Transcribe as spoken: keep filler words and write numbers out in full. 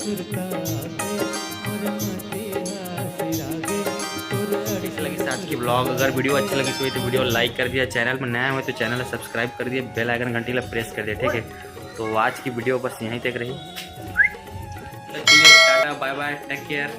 कैसे लगी आज की ब्लॉग? अगर वीडियो अच्छी लगी तो वीडियो लाइक कर दिया, चैनल में नया हो तो चैनल सब्सक्राइब कर दिया, बेल आइकन घंटी ला प्रेस कर दिया, ठीक है? तो आज की वीडियो बस यहीं तक रही। तो ठीक है, टाटा, बाय बाय, टेक केयर।